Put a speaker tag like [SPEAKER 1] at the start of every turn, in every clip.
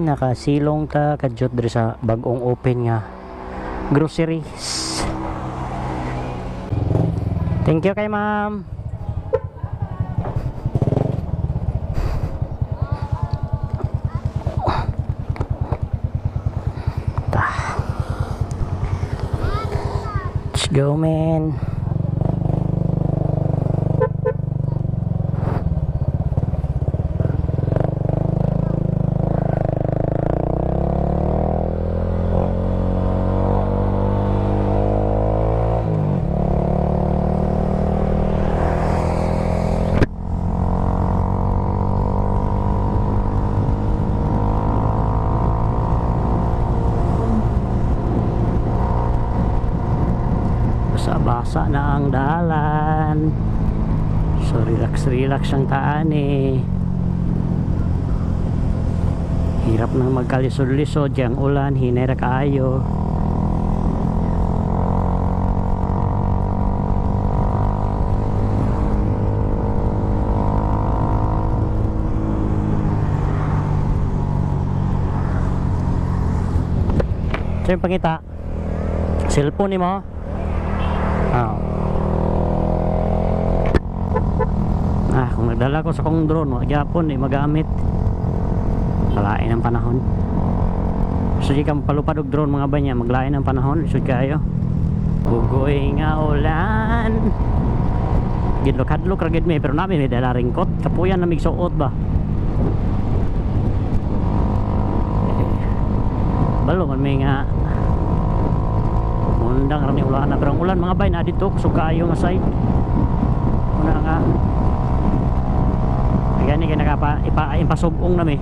[SPEAKER 1] Nakasilong ta kadyot diri sa bagong open nga groceries. Thank you kay ma'am. Ta. Let's go, man. Basa-basa na ang dalan. So relax relax ang taan eh. Hirap nang magkalisod-lisod yang ulan, hinay ra kaayo. So yung pangita, cellphone ni mo? Ah. Ah, kung nagdala ko sa kong drone, wa gyapon di magamit. Malain ang panahon. So di ka palupad og drone, mga banya, maglain ang panahon, lisod kaayo. Bugoy nga ulan. Gidlok-hadlok ra gid mi, pero nami may dala ringkot. Kapuyan na migsuot ba. Balo man may nga undang ra ni ulan na, pero ang ulan, mga bay, na dito kusog kaayo nga side. Una nga gani kay nakapa ipa ipasug-ong nami.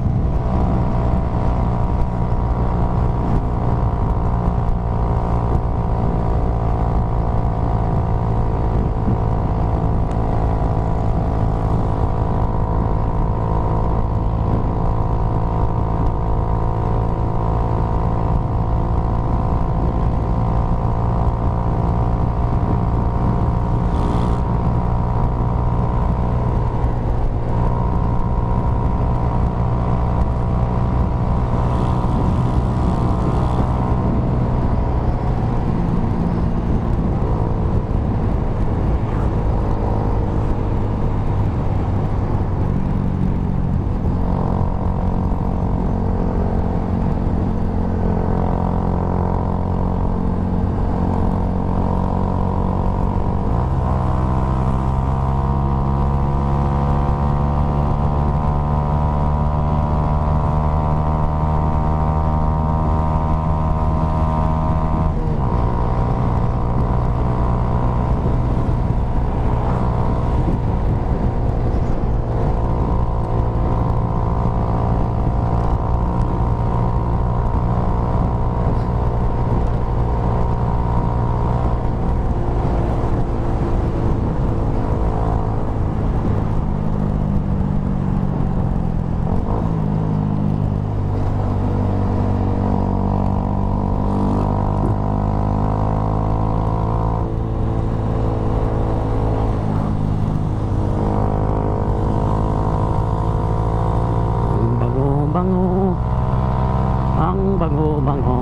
[SPEAKER 1] Ang bango-bango. Ang bango-bango.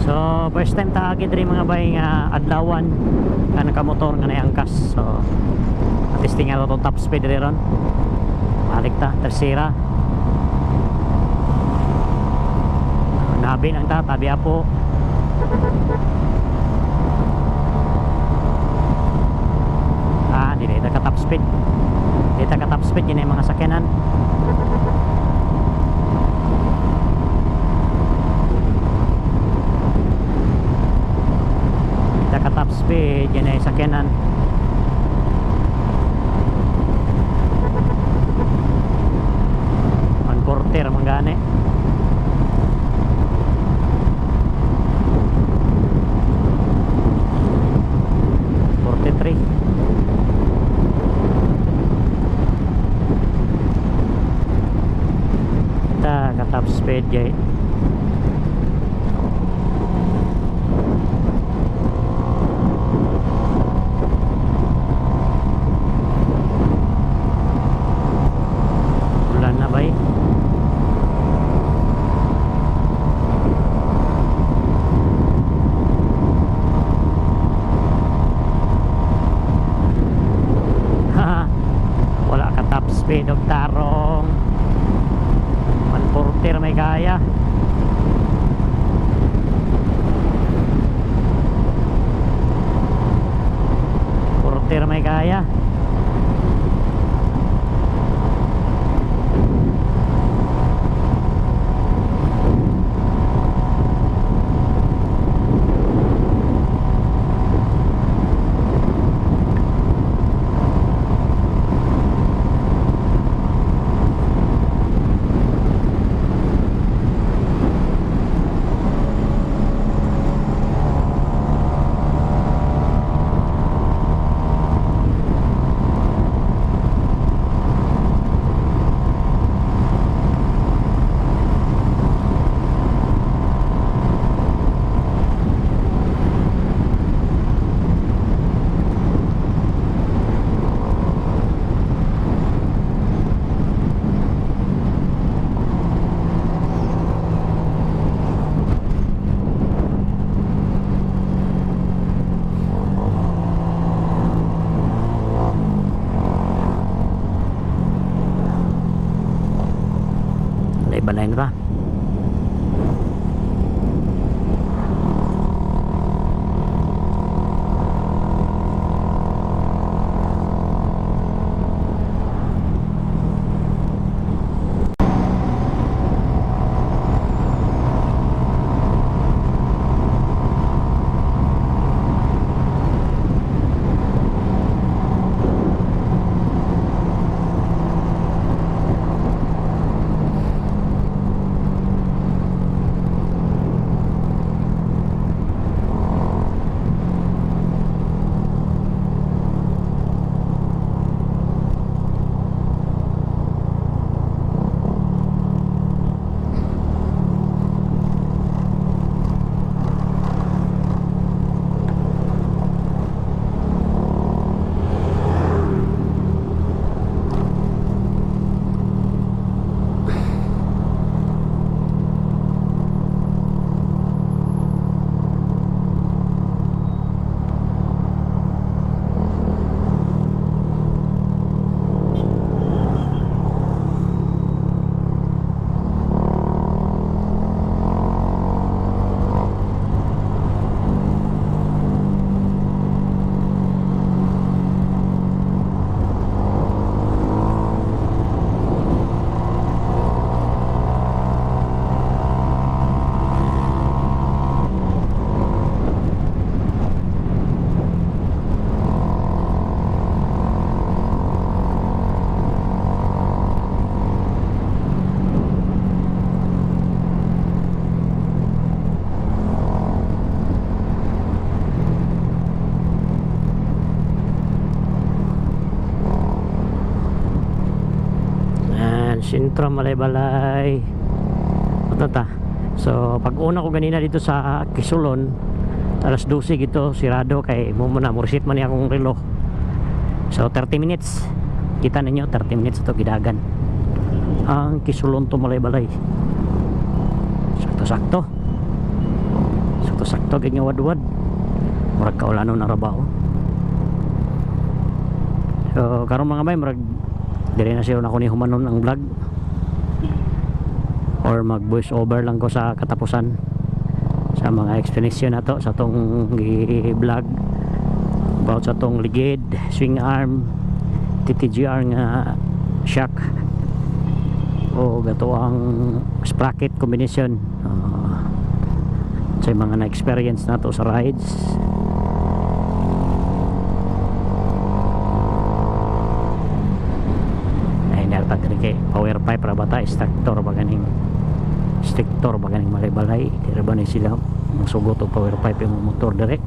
[SPEAKER 1] So first time taagi diri, mga bay, nga adlawan nga nakamotor nga naay angkas. So testing nga itong top speed diri ron. Balik ta, tersera. Nabi lang ta, tabi apo. Ah, di na ka top speed. Di ta ka top speed yun yung mga sakyanan. Di ta ka top speed yun ay sakyanan. 140 ra man gani. 43. Ta ka top speed jay. Ulan na bay. Haha. Wala ka top speed og tarong. 140 ra may kaya. 40 ra may kaya. Balay na ta. Yan, Sentro Malaybalay. Ito ta. So, pag una ko ganina dito sa Kisulon, alas 12 gito, sirado kay mo muna, mursit man niya akong relo. So, 30 minutes. Kita ninyo, 30 minutes ito gidagan. Ang Kisulon to Malaybalay. Sakto-sakto. So, Sakto gid nga wadwad. Murag kaulanon na ra ba, oh. So karon, mga bay, murag diri na siya nako ni humanon ang vlog or mag voice over lang ko sa katapusan sa mga explanation nato sa tong vlog about sa tong ligid, swing arm, TTGR nga shock o gato ang sprocket combination, sa mga na-experience nato sa rides. Ay narta diri kay power pipe ra bata, extractor ba ganing, strictor ba ganing malay-balay. Di ba ni sila musugot og power pipe yung motor dire.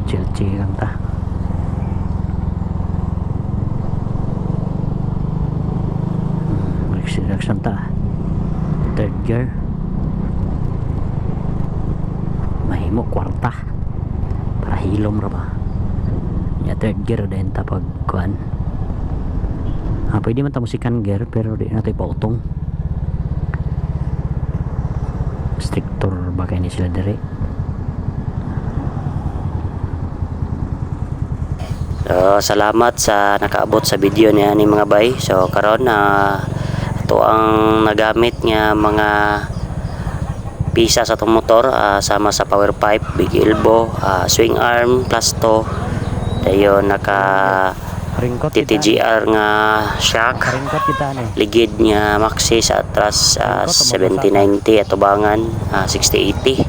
[SPEAKER 1] Chill chill lang ta. Relax relax lang ta. Third gear, mahimo kwarta para hilom ra ba ya. Third gear din ta pag kuan. Ah, pwede man ta mo second gear pero di na tayo pautong. Strictor ba kay ni sila dire.
[SPEAKER 2] So, salamat sa nakaabot sa video niya ni, mga bay. So karon na ato ang nagamit nga mga pisa sa atong motor, sama sa power pipe, big elbow, swing arm, plasto, dayon naka
[SPEAKER 1] Ringkot kita.
[SPEAKER 2] TTGR nga shock,
[SPEAKER 1] Ringkot kita ni.
[SPEAKER 2] Ligid nga maxi sa atras, 7090, atubangan 6080.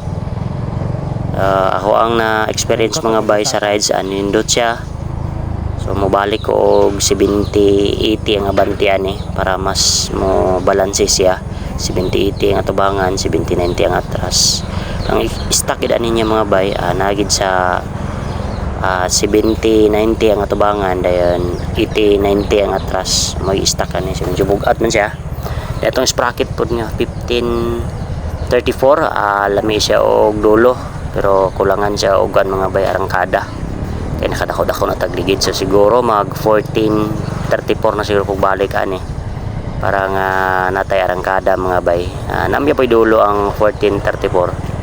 [SPEAKER 2] Ako ang na-experience, mga bay, sa rides, anindot siya. So mobalik ko og 7080 ang abante ani para mas mo balanse siya. 7080 ang atubangan, 7090 ang atras. Ang stock gid ani niya, mga bay, nagid sa 70-90 ang atubangan, dayon 80-90 ang atras. Mag-stock ani siya, medyo bugat man siya. Itong sprocket pod nga 1534, lami siya og dulo pero kulangan siya og kan, mga bay, arangkada kay nakadako-dako na tagligid. So siguro mag 1434 na siguro kung balik ani para nga natay arangkada, mga bay. Namya po'y dulo ang 1434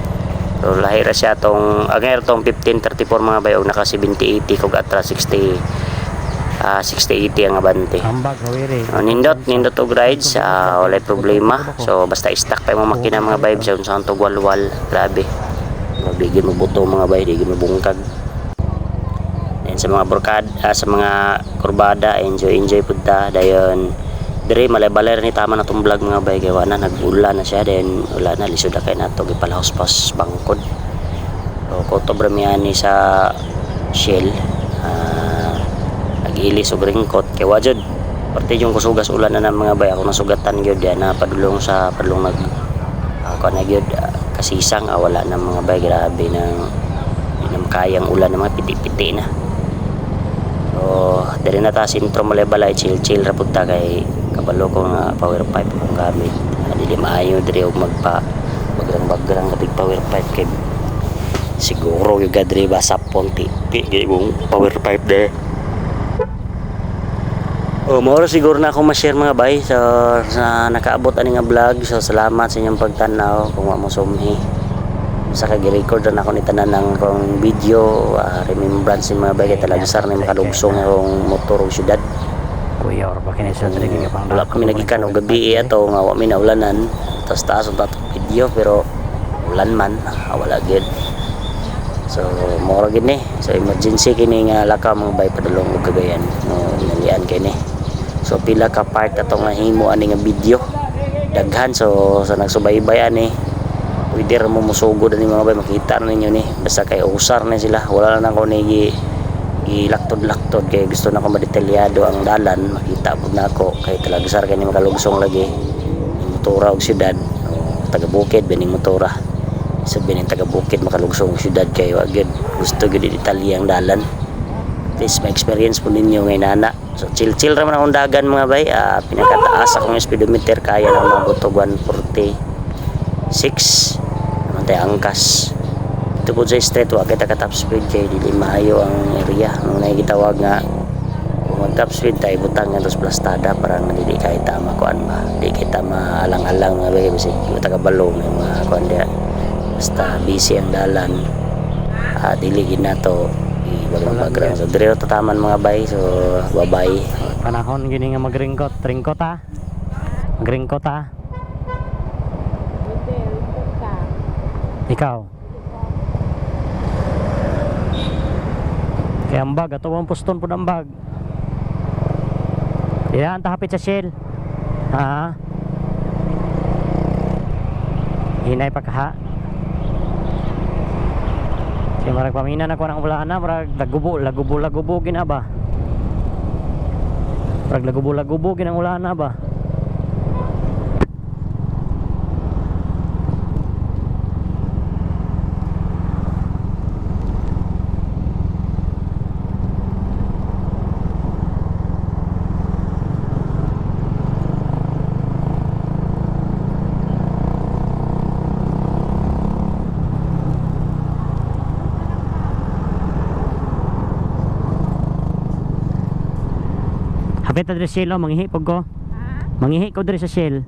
[SPEAKER 2] pero lahi ra siya tong ang tong 1534, mga bay, og naka 7080 kog atras 60 6080 ang abante.
[SPEAKER 1] Ambag kawiri.
[SPEAKER 2] Oh, nindot, nindot og rides, walay problema. So basta stock pa imong makina, mga bay, sa unsa tog walwal, grabe. Mabigyan mo buto, mga bay, di gyud mabungkag. Then sa mga burkad, sa mga kurbada, enjoy enjoy pud ta. Dayon dire malay-balay ra ni tama na tong vlog, mga bay, kay wala na, nag-ulan na siya, then wala na, lisod na kay nato gipalahos pas bangkod. So kutob ra mi ani sa Shell. Nag-ilis og ringkot kay wa jud parte yung kusugas ulan na ng mga bay. Ako nasugatan gyud yan na padulong sa padulong nag ako na gyud, kasisang, wala na, mga bay. Grabe nang di na makayang ulan na, mga piti-piti na. So diri na ta sentro Malaybalay, chill chill ra pud ta kay kabalo ko nga power pipe akong gamit. Dili maayo diri og magpa bagrang-bagrang kapig power pipe kay siguro yung diri ba sa ponti pi imong power pipe de. Oh, mao ra siguro na ako ma-share, mga bay. So sa nakaabot ani nga vlog, so salamat sa inyong pagtan-aw. Kung wa mo sumhi sa kag-record na ako ni tanan ng akong video, remembrance ni, mga bay, kay talagsar na makalugsong akong motor ug syudad.
[SPEAKER 1] Kuya or ba kini sila diri kay pang
[SPEAKER 2] Wala kami nagikan og gabi ato nga wa mi naulanan. Tapos taas ang tatong video pero ulan man, wala gyud. So mao ra gid ni. So emergency kini nga lakaw, mga bay, padulong og Cagayan. No, nalian kini. So pila ka part ato nga himo ani nga video. Daghan. So sa nagsubaybay ani, pwede ra mo musugod ani, mga bay, makita na ninyo ni. Basta kay usar na sila. Wala na ko ni gi gilaktod-laktod kay gusto na ko madetalyado ang dalan, makita pud nako kay talagsar kay ni makalugsong lagi ning motora og syudad. O, taga bukid bining motora, so bining taga bukid makalugsong og syudad kay wa gyud gusto gyud detalye ang dalan. At least may experience po ninyo ngay nana. So chill chill ra man akong dagan, mga bay. Pinakataas akong speedometer, kaya na mabot og 146 naman tayo angkas. Ito po sa street, wa kita ka top speed kay dili maayo ang area. Ang nakikitawag nga kung mag top speed tayo, butang nga dos plastada para nga dili kay tama kuan ba, di kita maalang-alang, mga bay, bisig wa ta kabalo may mga kuan diya. Basta busy ang dalan. Dili gid nato i-background. So dire tataman, mga bay. So bye-bye.
[SPEAKER 1] Panahon gini nga magringkot. Ringkot ha. Magringkot ha.
[SPEAKER 3] Hindi, ringkot ka.
[SPEAKER 1] Ikaw. Kaya ang bag, ato ang puston po ang bag. Diyan ta hapit sa Shell. Ha? Hinay pa kaha. Kaya marag pamina na ko ng ulan na, marag lagubo, lagubo, lagubo gina ba? Marag lagubo, lagubo ginang ulan na ba? Hapit na diri sa Shell, oh, manghihi pag ko.
[SPEAKER 3] Ha?
[SPEAKER 1] Manghihi ko diri sa Shell.